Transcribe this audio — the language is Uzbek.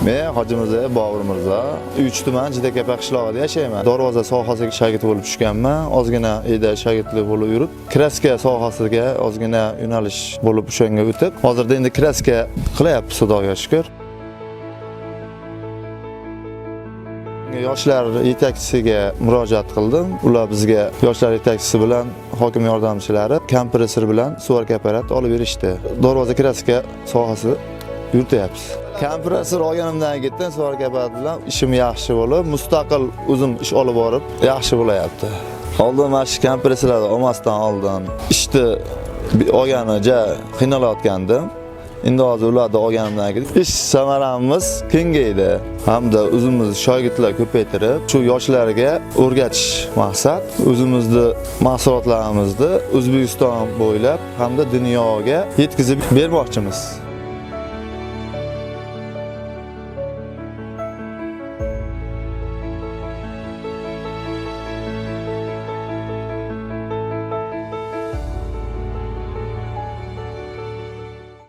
Men Hoji Mirzayev Bobur Mirzo, 3 tuman Jidakapa qishlog'ida yashayman. Darvoza sohasiga shogird bo'lib tushganman. Ozgina uyda shogirdlik bo'lib yurib, kraska sohasiga ozgina yo'nalish bo'lib o'shanga o'tib, hozirda endi kraska qilyapmiz, Xudoga shukr. Yoshlar yetakchisiga murojaat qildim. Ular bizga yoshlar yetakchisi bilan hokim yordamchilari kompressor bilan svarka apparat olib berishdi. Darvoza kraska sohasi yurityapmiz. Kompressor olganimdan keyin svarka apparat bilan ishim yaxshi bo'lib, mustaqil o'zim ish olib borib, yaxshi bo'layapti. Oldin mana shu kompressorlarni olmasdan oldin ishni olgani ja qiynalayotgandim. Endi hozir ularni olganimdan keyin ish samaramiz kengaydi. Hamda o'zimiz shogirdlar ko'paytirib, shu yoshlarga o'rgatish maqsad, o'zimizni mahsulotlarimizni O'zbekiston bo'ylab hamda dunyoga yetkazib bermoqchimiz.